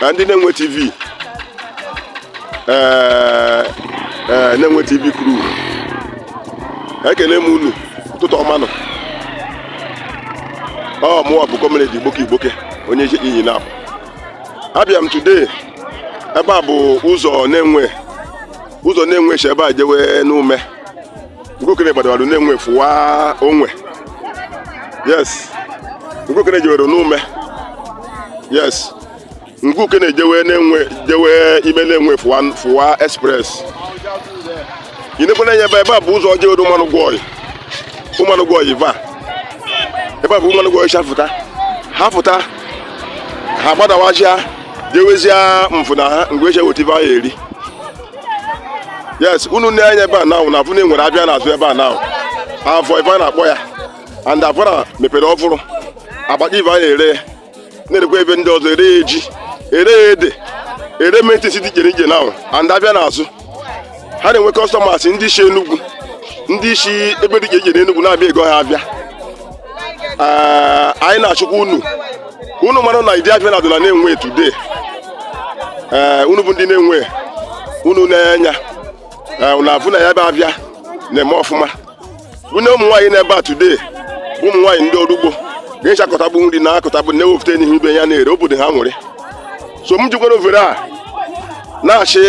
Na ndị na-enwe TV, ee ee, na-enwe TV crew, ekele m unu. Ụtụtụ ọma nọ. Ọ mụwa bụ Comrade Igboke Igboke, onye iyi na abịa m today. Ebe a bụ ụzọ na-enwe, ụzọ na-enwe si ebe a jewe n'ume Ngwokene gbadawara na-enwe fụwa onwe. Yes, Ngwokene jewere n'ume. Yes, Ngwokene jewe na-enwe, jewe ime na-enwe fụwa, fụwa express. Inekwana anya ebe a bụ ụzọ jewere Ụmanụgwọyị, Ụmanụgwọyị va. Ebe a bụ Ụmanụgwọyị chafụta ha fụta, ha gbadawazịa jewezie mfụ na ha mgbe eche weta ife ha eri. Yes, unu na-anya ebe a na na afụ na enwere abịa n'azụ ebe a na afọ ife a na-akpọ ya, and afọ na mepere ọfụrụ agbata ife a na-ere, na-erekwa ebe ndị ọzọ ere ya ji, ere ya ede, ere maintenance dị iche n'iche na. And abịa n'azụ ha na-enwe customers, ndị isi Enugwu, ndị isi ebe dị iche iche n'Enugwu na-abịa ego ha abịa. Ee, anyị na-achụkwa unu ka unu mara na ịdị abịa na adịna na-enwe today. Ee, unu bụ ndị na-enwe, unu na-enya. Ee, unu afụ na ya ebe abịa na-eme ọfụma. Unu ụmụ nwaanyị na-ebe a today bụ ụmụ nwaanyị ndị ọrụ ugbo ga-eji akọtagbu nri na-akọtagbu na-ewepụta n'ihu ibe ya na-ere obodo ha nwere. So m jikwara overe a na-achị,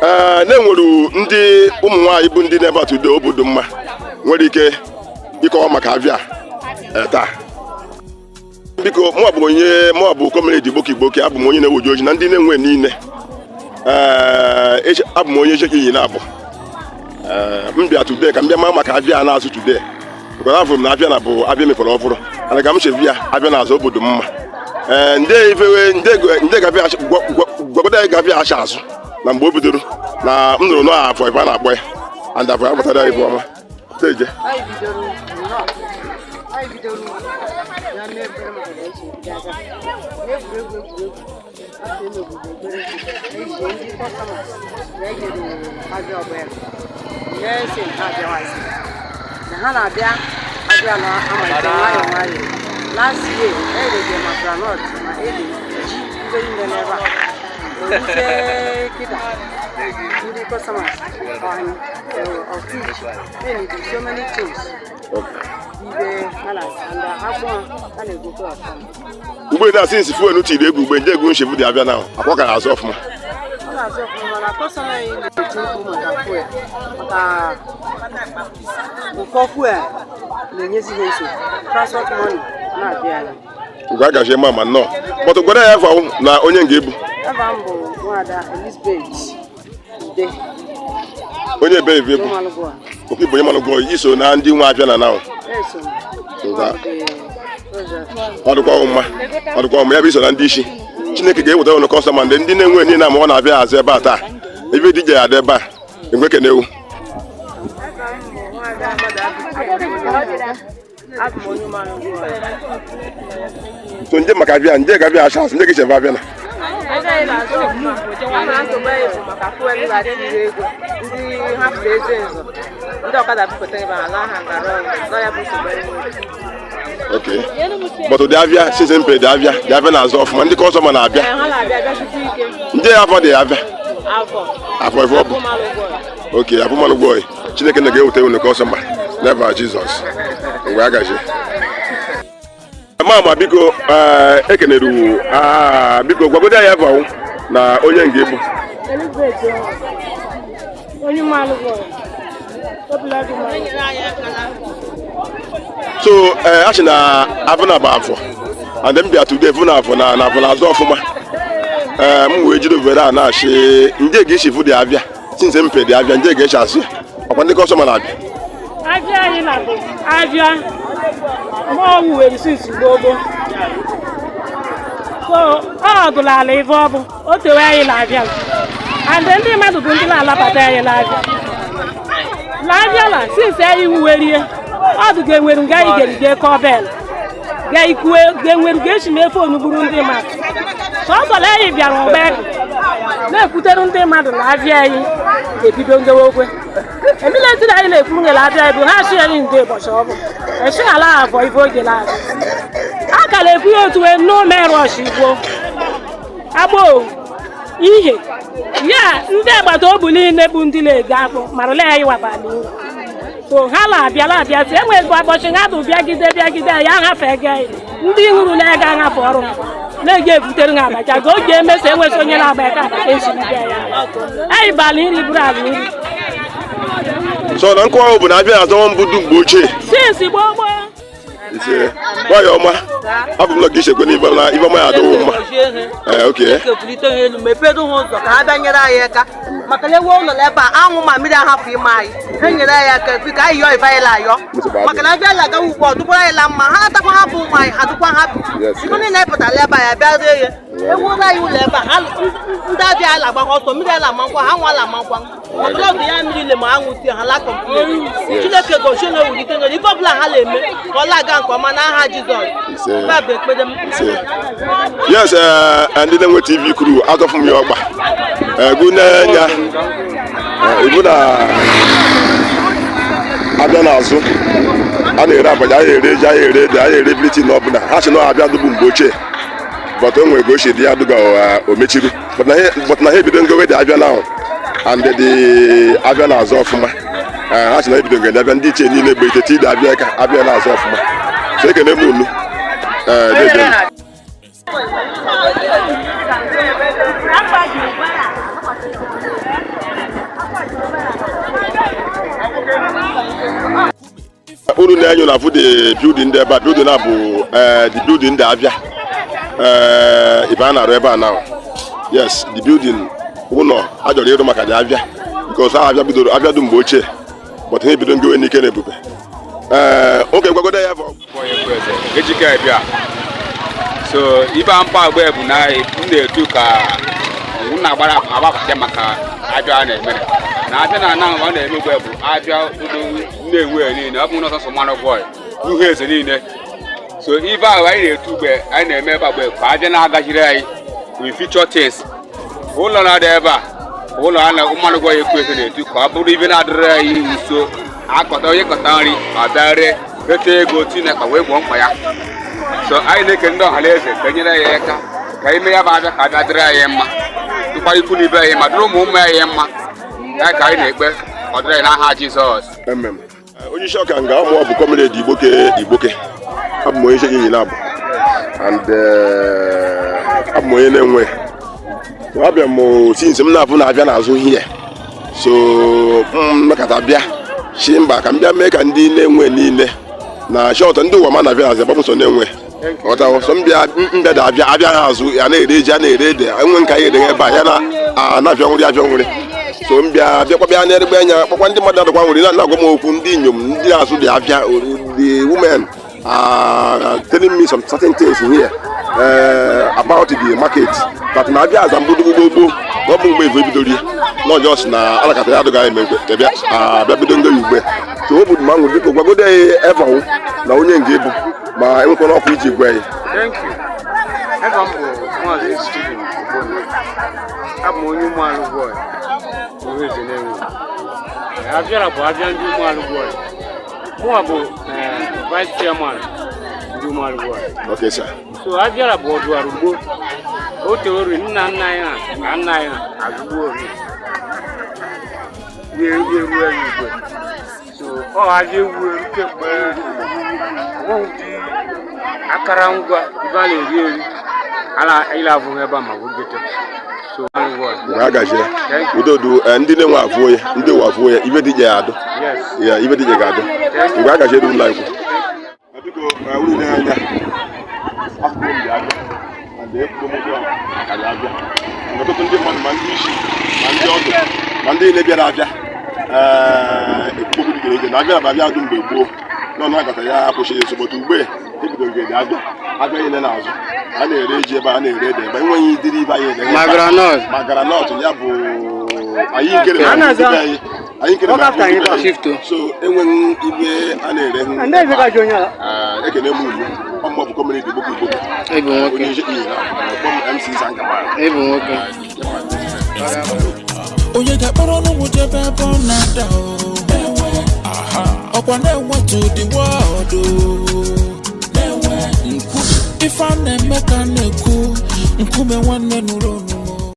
ee, na-enwere ndị ụmụ nwaanyị bụ ndị na-ebe a today obodo mma nwere ike ịkọwa maka abịa. Ee, taa biko, mụ bụ onye, mụ bụ Comrade Igboke Igboke. Abụ m onye na-ewoji oji na ndị na-enwe niile. Ee, abụ m onye echeke iyi na-abụ. Ee, m bịa today ka m bịa maa maka abịa na-azụ today, because afụrụ m na abịa na bụ abịa mepere ọfụrụ ana ka m chevi ya abịa na-azụ obodo mma. Ee, nde ifewe nde ga-abịa gwagodo anyị ga-abịa acha azụ na mgbe o bidoro na m nụrụ nọ afọ ife a na-akpọ ya, and afọ ya pụtara ife ọma teje. Anyị bidoro nnọọ, anyị bidoro ya mee ekpere maka na esi ebido aka n'egwuregwu, egwuregwu afọ n'obodo, ekpere eji ndị customers na ejere abịa ọbụla na-ese ha abịawazi na ha na-abịa abịa na amalite nwayọọ nwayọọ. Last year erege ma groundnut ma ede ji ibe niile n'ebe a orute kịta. Ndị customers on of which they do so many things ibe ha na and agbọ ha na-egokwa ọfụma. Ugbo na since fuel tiri egwu ugbe nje egwu nchefu dị abịa na akwa ka na-azụ ọfụma. Ọ na-azụ ọfụma, mana customer anyị na-eti mkpu maka fuel, maka ụkọ fuel na-enyezi ha nsogbu, transport money na-abịa anyị. Ngwa, agajie ma ma nnọọ kpọtụ gwara ya afọ na onye nga ebu. Ebe m bụ Nwada Elizabeth Ude. Onye ebe ebe ebu? Ụmalụgwa. Okwu bụ onye manụ gụọ iso na ndị nwe abịa na now. Eso m. Ngwa. Ọ bụ the treasurer. Ọ dịkwa mma, ọ dịkwa mma. Ya bụ iso na ndị isi Chineke ga-eweta ụnụ customer ndị na-enwe niile ma ọ na-abịa azụ ebe a taa ebe dị ije ya adị ebe a enwe kenewu. Abụ m onye Ụmalụgwa. So nje maka abịa nje ga-abịa acha azụ nje ga-echebe abịa na. Agaghị na-azụ ọfụma, mana nsogbu anyị bụ maka fuel ga-adịrị ego ndị hapụrụ eze nzọ, ndị ọkada bupụta ebe a laa ha ngara ọrụ nọ. Ya bụ nsogbu anyị nwere. Ok, but ụdị abịa since mpe dị abịa dị abịa na-azụ ọfụma, ndị customer na-abịa. Ee, ha na-abịa abịa ike. Ndị afọ dị abịa. Afọ. Afọ ife ọ bụ. Ụmalụgwa. Ok, abụmalụ gwọị Chineke na ga-eweta unu customer never Jizọs mgbe a gaji mama. Biko, ee, ekenere wu. Ah, biko gwagodo ya afọ na onye nga ebu. Elizabeth onye Ụmalụgwa obula dị Ụmalụgwa. So ee, a sị na afọ na bụ afọ and m bịa today fụ na afọ na afọ na-azụ ọfụma. Ee, m wee jiri overe a na-achị nje ga-esi fụ dị abịa since mpe dị abịa nje ga-echi azụ ya ọkwa ndị customer na-abịa. Abịa anyị na bụ abịa ma ọ wuwere since gboo gboo, so ọ dụla ala ife ọ bụ o tewe anyị na-abịa, and ndị mmadụ bụ ndị na-alabata anyị na-abịa na-abịa na since anyị wuwerie ọ dị ga-enwere nga anyị gerige kọbel ga-ikue ga-enwere ga-esi m efe onugburu ndị mmadụ sọsọ na anyị bịara ọgba na-ekwutere ndị mmadụ na abịa anyị ebido ngewe okwe emiletiri anyị na-ekwu nwere abịa anyị bụ ha si anyị nde ụbọchị ọ bụ esi ala afọ ife oge na-abịa a ka na-ekwu ya otu wee no merọsh igbo. Agboo ihe ya ndị agbata obi niile bụ ndị na-ego akpụ marụla ya ịwabala uru. So ha na-abịa na-abịa si enwego ụbọchị ha dụ bịagide bịagide ya hafe ego anyị. Ndị hụrụ na ego ahafụ ọrụ ha na-eji ebutere ha abacha ka oge emesa enwesị onye na-agba aka abacha esiri bịa ya anyị bala nri bụrụ ala nri. So na nkọwa bụ na abịa na-azọwa mbụ du mgbe ochie. Since gboo gboo. Ise nwayọ ọma abụ m nọ ka ichekwe n'ibe na ibe ọma ya adịwo mma. Ee, oke. Chineke ha elu, mepedo ha ụzọ ka ha bịa nyere anyị aka, maka na ewu ụlọ ebe a, anwụ ma mmiri ahapụ ime anyị. Ha nyere anyị aka, biko, anyị yọọ ife anyị la-ayọ, maka na abịa la agawa ugbu a, ọ dụkwara anyị la mma. Ha atakwa, hapụ ụmụ anyị, ha dụkwa hapụ. Ife niile anyị pụtara ebe a, ya bịa rie ya. Ewu ụlọ anyị, ụlọ ebe a, ha ndị abịa ala agba ha ọsọ, mmiri ala ama nkwa ha, nwa ala ama nkwa, maka na ọdụ ya mmiri le ma anwụ tie ha la complain. Chineke gozie na ewulite n'elu ife ọbụla ha na-eme ka ọ na-aga nke ọma n'aha Jizọs. Ise. Ife a bụ ekpere m. Ise. Yes, ndị na-enwe TV crew azọfụ m ya ọgba egu n'enya ibu na abịa n'azụ a na-ere abacha, a na-ere ji, a na-ere ede, a na-ere everything ọbụla. Ha sị na ọ abịa dụbụ mgbe ochie, but o nwere ka o si dị ya dụga o mechiri, but na ha ebido ngowe dị abịa now and the abịa na-azụ ọfụma. Ha sị na ebido ngede abịa ndị ichie niile gbe ite ide abịa ka abịa na-azụ ọfụma. So ekene m unu. Deje. Unu na-enyo na afụ the building dị ebe a, building a bụ the building dị abịa ibe a na-arụ ebe a now. Yes, the building, ụlọ a chọrọ ịrụ maka dị abịa, because abịa bidoro abịa dum mgbe ochie, but ha ebido ngewe n'ike na ebube. Oge gwagodo ya bụ Ejike bịa. So ibe a mkpa agba bụ na m na-etu ka m na-agbara agbapụta maka abịa a na-eme na abịa na ana ọ na-eme ugbu a bụ abịa udo na-enwe ya niile, ọ bụ na ọsọsọ mmanụ bọị uhe eze niile. So ibe ahụ anyị na-etu ugbe anyị na-eme ebe a gbe ka abịa na-agaziri anyị with future things. Ụlọ na-adị ebe a, ụlọ a na mmanụ gwọ ekwu eze na-etu ka ọ bụrụ ibe na-adịrị anyị nso akọta onye kọta nri ọ bịa ree reta ego tinye ka wee gboo mkpa ya. So anyị na-eke ndị ọha na eze ka enyere ya aka ka ime ya bụ abịa ka abịa dịrị anyị mma, dịkwa ikwu na ibe anyị ma dịrị ụmụ ụmụ anyị mma. Ya ka anyị na-ekpe ọ dịrị anyị n'aha Jizọs. Amen. Onye isi ọka nga ụmụ ọ bụ comrade Igboke Igboke. Abụ m onye isi enyi na-abụ and abụ m onye na-enwe. So abịa m since m na-afụ na-abịa n'azụ here, so m mekata bịa si mba ka m bịa mee ka ndị na-enwe niile na shọt ndị ụwa ma na-abịa n'azụ ebe m so na-enwe ghọtawo. So m bịa mbịa da abịa abịa ha azụ ya na-ere ji, a na-ere ede, enwe nka ya edeghe ebe a ya na na-abịa nwụrị abịa nwụrị. So m bịa bịakwa bịa na-eregbe anya kpọkwa ndị mmadụ adịkwa nwụrị na-agwa m okwu ndị inyom ndị na-azụ dị abịa. The women are telling me some certain things here about the market that na abịa aza mgbodo gbogbo gboo na ọ bụ mgbe evu ebidoro ya na ọjọọ na alakata ya adịghị eme nkwe bịa abịa bido ngoyi ugbe. So o bụ ma nwụ biko gwagodo ya evanwụ na onye nga ịbụ ma enwekwana ọkụ iji gwa ya. Thank you. Ebe m bụ Maazị Stephen Ogbonna. Abụ m onye Ụmụalụ Boy, Ohueze na-enwe. Abịara bụ abịa ndị Ụmụalụ Boy. Mụnwa bụ vice chairman ndị Ụmụalụ Boy. Okay, sir. So abịara bụ ọdụara ugbo. O teori nna nna anyị ha na nna anyị ha azụgbo ori. Ya eru ya ugbo. So ọ abịa ewu eru kemgbe onweghị ụdị akara ngwa ibe a na-eri eri ala ile abụghị ebe a ma bụ gete so Ụmụalụ Boy. Mgbe a gajie udo du ndị na-enwe avụ onye ndị ụwa avụ onye ibe dije ya adụ. Yes. Ya ibe dije ga-adụ mgbe a gajie ụlọ ikwu. Biko, unu na-anya akụkụ m dị abịa and ekwugo m ụgwọ maka ya abịa. Ọtụtụ ndị mmadụ ma ndị isi ma ndị ọdụ ma ndị niile bịara abịa ekwugo dịgere ege na abịa na abịa adụ mgbe gboo nọ na-agata ya akwụsịghị nsogbu ugbe ebido ngede abịa abịa niile n'azụ a na-ere ji ebe a na-ere ede ebe enweghị ịdịrị ibe anyị ede. Ma groundnut. Ma groundnut ya bụ anyị nkere ma ndị be anyị anyị nkere ma ndị be anyị. Shift o. So enweghị ibe a na-ere. Ekene m unu ọmụ bụ comrade Igboke Igboke. Ịbụ nwoke. Onye isi na kpọm MC Zangamara. Ịbụ nwoke. Onye ga-akpọrọ n'ụmụ jebe ebe ọ na-ada o ọkwa na-enwetu the world o. Ife a na-eme ka a na-ekwu. Nkume nwanne nụrụ onu.